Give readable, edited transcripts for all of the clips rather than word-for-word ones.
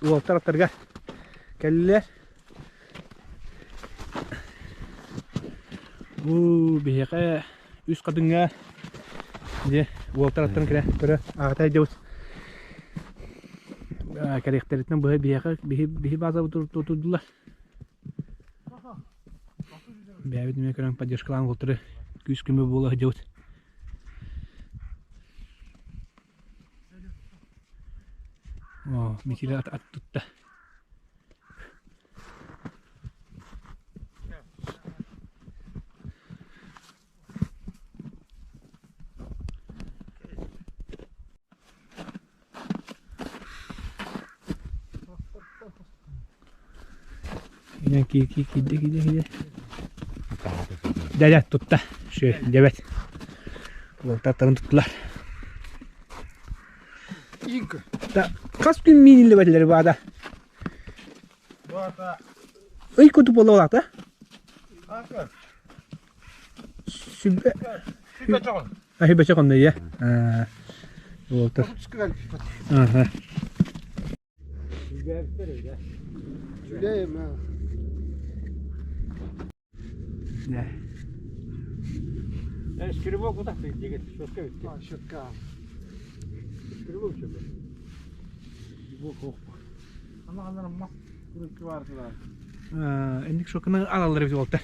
Уолтар аттарга кэллилэр. Бу биһиэхэ үс хатыҥҥа дьэ уолтар аттарын кэлэ көрө аҕата дьабыт кэлиэхтэриттэн быһа биһиэхэ биһи биһи баазабыт тутурдулар. Бэйэбит эмиэ көрөн поддержкалаан уолтары күүс-көмө буола сылдьабыт. Оо, Микиля ат, ат тутта. Ки ки киирдэ киирдэ киирдэ. Дядя тутта. Все, дебет. Уолтаттарын туттулар. Да, хас күн мииниллибэтилэр баада. Ый куту буолла Сүбэ. Сүбэ чоҕун. А сүбэ чоҕун да иә. Уолтар. Ага. Сүлэйим Да. Скребок вот так деген щетка битти. Щетка. Скребок щетка. Ана анара мас бардылар. Инник шоканы алалар эбит уолтар.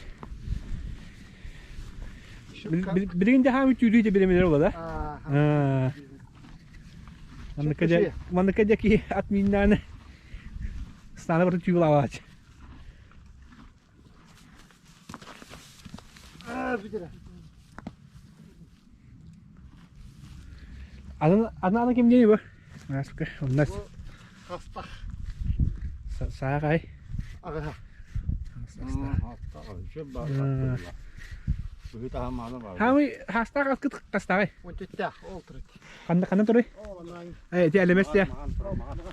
Билигин де хаамы түүлүү де билемелер ола да. Манныка де манныка де ки ат миннаны стана бар түү лавач. Аны аны ким диэни бу? Маска, оннас. Хастах. Саагай. Аҕыһа. Хаамый хастаах аскыт хастааҕай? Онтүттээх ол турут. Ханна ханна туруй? Э, ити элемес дия.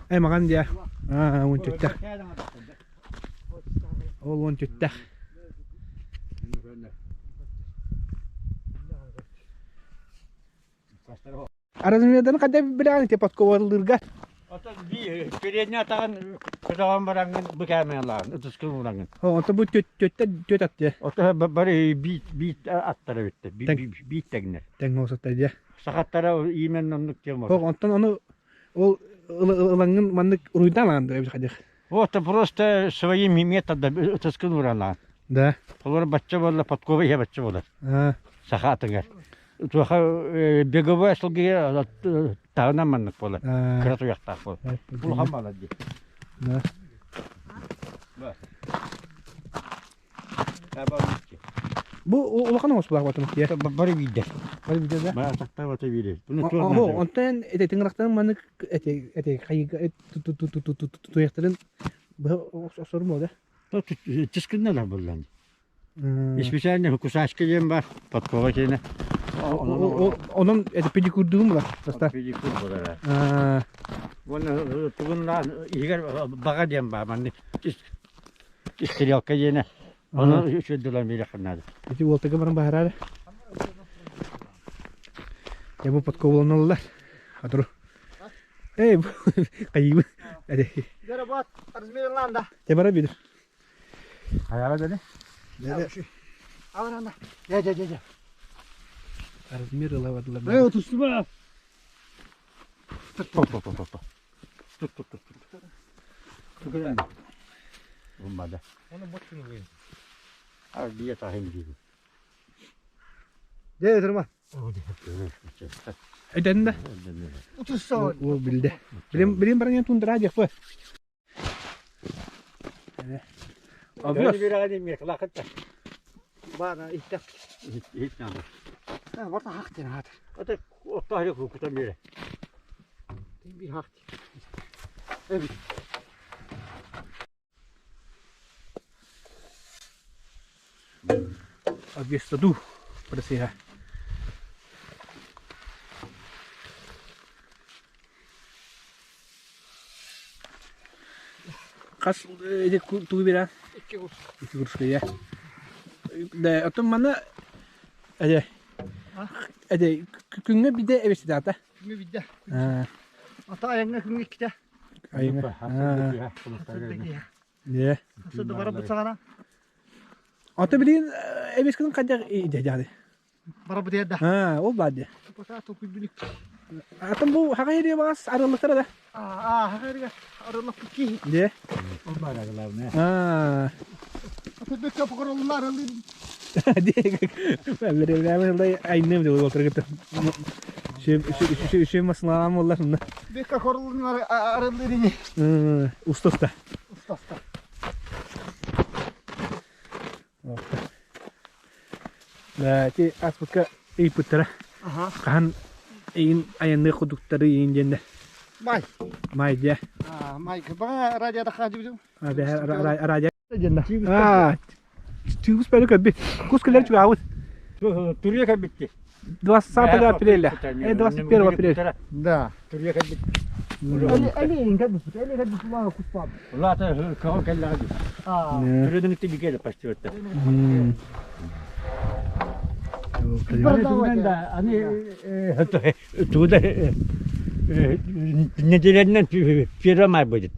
Э, маган дия. Аа, онтүттэх. Ол онтүттэх. Размердарын хайда билэҕин ити подковалыырга? Отон би передний атаҕын көтөҕөн бараҥҥын бу кээмэйэлааҕын ытыскын уураңҥын. Онто бу түөттэ түөт ат дьэ. Ото бары биит биит аттара бүттэ. Биит тэҥнэр. Тэҥ оосотта дьэ. Сахаттара именно оннук тема. Онтон ону ол ылаҥҥын маннык уруйдаан аҕан да эбит хайдах. Вот просто своими методами ытыскын ууралаан. Да. Олор бачча буолла, подкова иһэ бачча буолар. Саха атыгар. Туоха беговой сылгыга таһынан маннык буолар. Кыра туйахтаах буолар. Улахан балар дии. Да. Бу улахан оҥос булаах батым тиэ. Бары биирдэр. Бары биирдэр да? Бары атахтар бата биирдэр. Онтон эти тыҥырахтарын маннык эти эти хайыга туйахтарын быһа охсорум да? Тискиннелер буллан. Специально кусачка диэн бар, подкова диэне. Онон это педикюрдугум була. Педикюр буолар. Уонна тугуннаан иһигэр баҕа диэн баар маннык стрелка диэнэ. Ону үчүгэй биэриэххэ наада. Ити уолтага баран баһараары. Я бу подковаланаллар. Атру. Эй, хайыбы. Дерабат, размерлан да. Те бара бир. Хайаҕа дели? Аларанда. Дьэ, дьэ, дьэ, дьэ. Размер ылабадылар. Эй, отустума. Тут, тут, тут, тут, тут. Тут, тут, тут, тут. Bulmadı. Onu bot şunu koyun. Abi bir yatağım gibi. Дьэ, турма. Этэн да. Утусса. Ол билде. Билим билим баран тундра диэх бу. Объёс. Баана иттэ. Иһит наада. Барта хах диэн аата. Ата оттоһо кукутан биэрэ. Bir хах. Эбит. Объеста ду просиha. Хас ити тугу биэрэн? Икки курс. Икки курска иә. Да, оттон манна эде эде күҥҥэ биде эбиситата. Күҥҥэ биде. Ата айаҥҥа күҥҥэ иккитэ. Айаҥҥа. Иә. Хасыда барабыт саҕана. Ото билигин эбискин хайдах идэ Барабыт эрдэ. Аа, ол баар дии. Пока толкуйдунук. Атын бу хаҕа ириэ баҕас арыллыктара да. Аа, хаҕа ириэ арыллык киһи. Дьэ. Ол баар главное. Аа. Атыбыкка покороллар арыллын. Бэрэ айным деп отыр кытта. Шем шем маслам олар. Бекка короллар арыллын. Устоста. Устоста. Ити аспыкка ыйпыттара. Хаһан эйин айанныыр курдуктары иин диэннэр. Май. Май дьэ. Май. Баҕа радиода хаадьыбытым. Радио. Аа, чугус бары көрбүт. Кус кэлэр чугаабыт. Турия кэлбитти. 20 апреля. 21 апреля. Да. Турия кэлбит. Эли кэлбит. Эли кэлбит улахан куспаабыт. Улаата көҕө кэллэҕэ дии. Түрөдүн тибиге почти өттө. Аны туда неделянан первый май будет.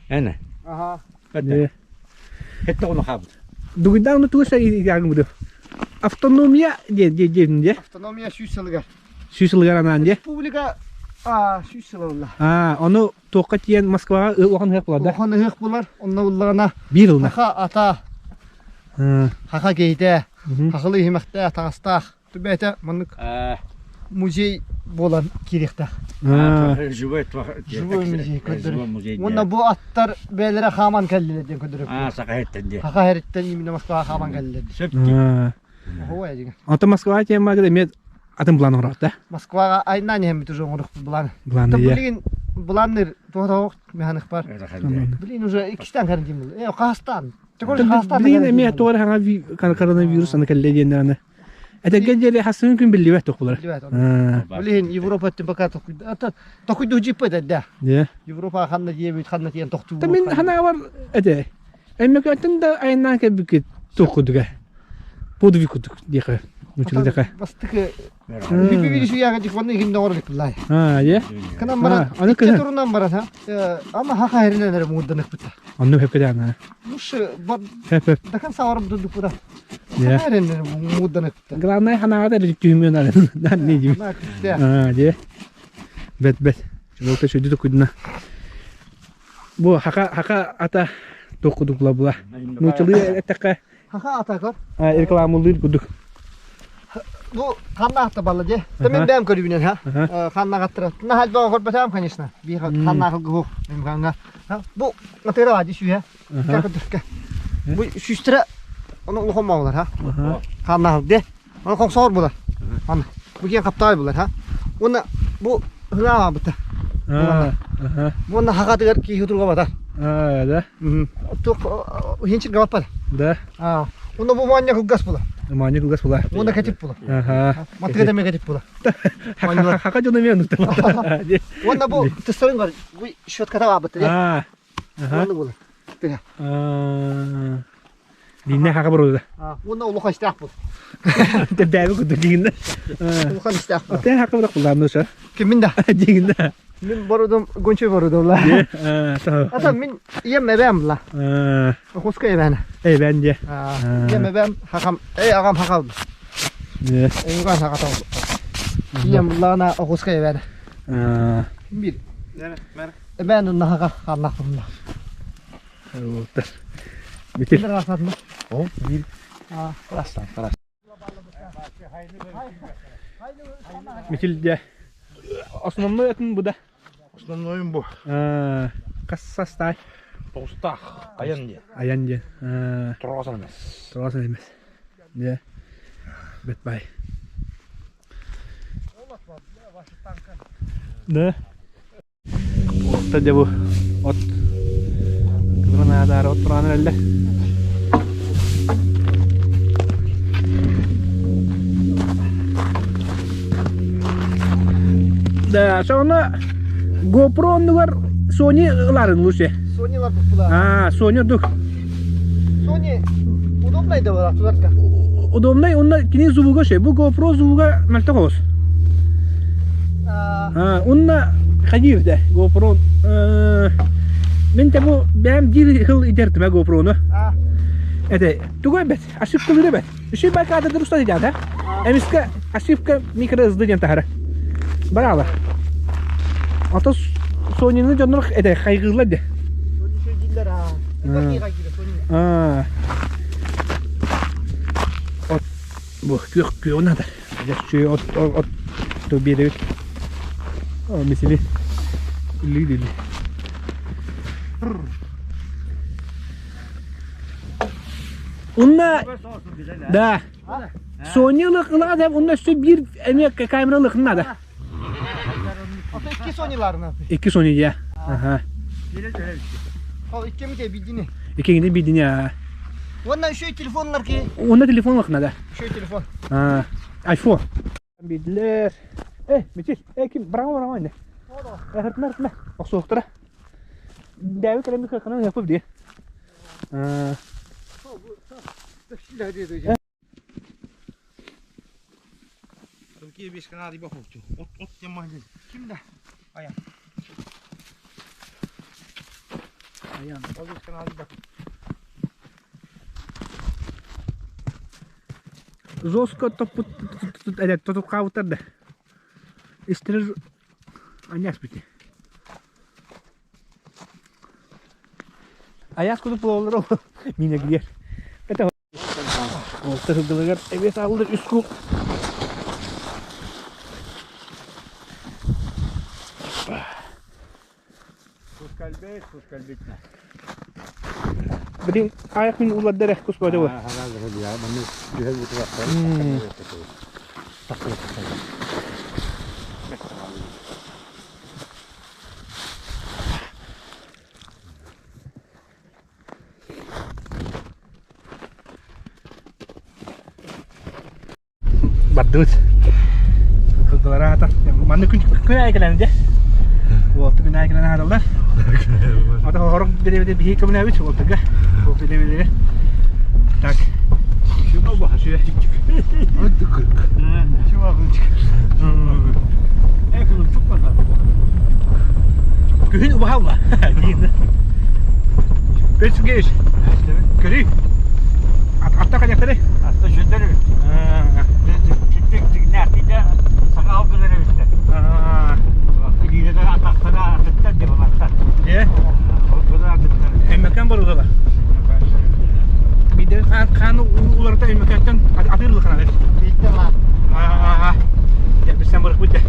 Эне. Ага. Это он хабыт. Дугундааны тугуса ягын Автономия де де де Автономия сүүс сылыгар. Сүүс сылыгар анаан дьэ. Республика а сүүс сыла буолла. Аа, ону туохха тиийэн Москваҕа улахан ыһыах буолар да? Улахан ыһыах буолар. Онно буллаҕына Биир ылына. Хаха ата, хаха киһитэ, хахылы иһимэхтээх, таҥастаах. Түбэтэ маннык музей буолан киириэхтээх. Живой Живой музей көрдөрөр. Уонна бу аттар бэйэлэрэ хааман кэллилэр диэн көрдөрөр. Аа, саха һэриттэн диэн. Саха һэриттэн именно Москваҕа хааман кэллилэр. Сөп. Онтон Москваҕа тиэмэ эмиэ атын былаан оҥороот да? Москваҕа айнаан иһэммит уже оҥоруохпут былаан. Былаан Билигин былаанныр туох механик бар. Блин уже иккистэн карантин был. Э, Казахстан. Билигин эмиэ туох хаҥа коронавирус аны кэллэ диэннэр аны. Этэргэ диэри хасын күн биллибэт тохулар. Билигин Европа пока тохуйду жиппет да. Европа ханна диэбит ханна тиэн тохтуу. Мин ханаабар эте Өймөкөөттөн да айаннаан кэлбиккит туох курдуга? Подвиг курдук диэхэ. Нуччалыы диэхэ. Бастакы Бүбү сүяга дикванны иһин оҥорор эбит Аа, е. Кынан баран, аны икки кыһын. турунан баран, ha. Ама хаха хэринэн эрэ муурданыхпыта. Онну хөпкө Муш бар Хөп хөп. до конца барып дурдукпута. Е. Хаха хэринэн муурданыхпыта. Главное ханаага да түһүмүөн арын. Не дим. Аа, же. Бет бет. Чулта шүдү токудна. Бу хака хака ата токудук була була. Нуччалыы эттэххэ Хаха ата көр. рекламалыыр курдук. Бу ханна атта балла же. Та мен бэм көрүбүнэн ха. Ханна аттыра. На хальба көрбөтөм конечно. Би ханна гух. Мен ханга. Бу матыра ади сүйэ. Как Бу сүүстэрэ оны улахан маалар ха. Ханна де. Оны хоҥсоор булар. Аны бу киэн хаптаай булар ха. Уонна бу хыҥаама быта. Уонна хахатыгар киһи турга батар. Аа, да. Туох хинчир габаппар. Да. Аа. Уонна бу маанньа кылгас була. Маанньа кылгас була. Уонна кэтит була. Аха. Матыга да кэтит була. Хака дьоно эмиэ оннук Уонна бу тыстарын бар. Бу щетката баабыт. Аа. Уонна була. Аа. Динне хака баруда. Уонна улахан истээх бул. Дэбэби курдук дигинде. Улахан истээх бул. Отен хака барак булам носа. Кимин да? Дигинде. Мин бородум гончой бородум ла. Ата мин ийэм эбээм ла. Охуска эбээнэ. Эбээн дьэ. Ийэм эбээм хахам, эй аҕам хахал. Эйган хахатам. Ийэм лаана охуска эбээнэ. Бир. Эбээн унна хака ханнахпын. Битир. О, бир. Тарастан, тарас. Митил дьэ. Основной атын бу да. Основнойум бу. Хас саастаах. Тоҕустаах айан диэн. Айан диэн. Тороҕосон эмэс. Тороҕосон эмэс. Дьэ. Бэт бай. Да. Отта дьэ бу от кылынан от тураан эрэллэр. Да, сонно GoPro оннугар Sony ыларын лучше. Sony ларбыт А, Sony ордук. Sony удобный да была туларка. Удобный, онно кини звуга ше. Бу GoPro звуга мөлтөх оҕус. А, онно хадир да GoPro. Мен те бу бэм дир хыл идертиме GoPro-ну. Это тугой бет, ошибка бет. Үчүй байкаатырдыр уста дидята. Эмискэ ошибка микро SD диэн таһара. Бараала. Ото Sony-ны дьоннор это хайгыылар де. Аа. От бу күөх күөҕү надо. Дьэ от от то биэрэбит. О, мисили. Үллүү Онно да Sony ылык ылаҕа онно өссө биир эмиэ камера ылыхын надо. Ото икки Sony'ларына. Икки Sony дьэ. Аха. Ол иккемите бидини. Иккиҥини бидини аа. Уонна еще телефоннар ки. Онно телефон ылыхна да. Еще телефон. Аа. iPhone. Бидлер. Э, Мичил, э ким браво браво инде. Э, хыртма хыртма. Охсуохтара. Дәви кэлэн кыахынан япып дии. Аа. Кимде? Аян. Жестко топпут тотуп хаабыттар да. Истерер аньяс бити. Аяс кудуп буолалар ол мине киэр. Это Тыһылгылыгар эбиэс ааллар үс кул. Блин, аяқ мин улардар эх кус бары. Бардыбыт. Кылгылара хата. Манны күн күн айкалан дьэ. Уолту күн айкалан хаалаллар. Ата хорох билебede биһи көмнәбит уолтуга. Ол билебede. Так. Күһүн убаһалла. Көчүгеш. Көрүй. Атта каняктары? Атта жүндер Эммекен бар удала. Биден хан уларта эммекентен атырлы ханар. Биттер ла. Аа. Я бисен барык битте.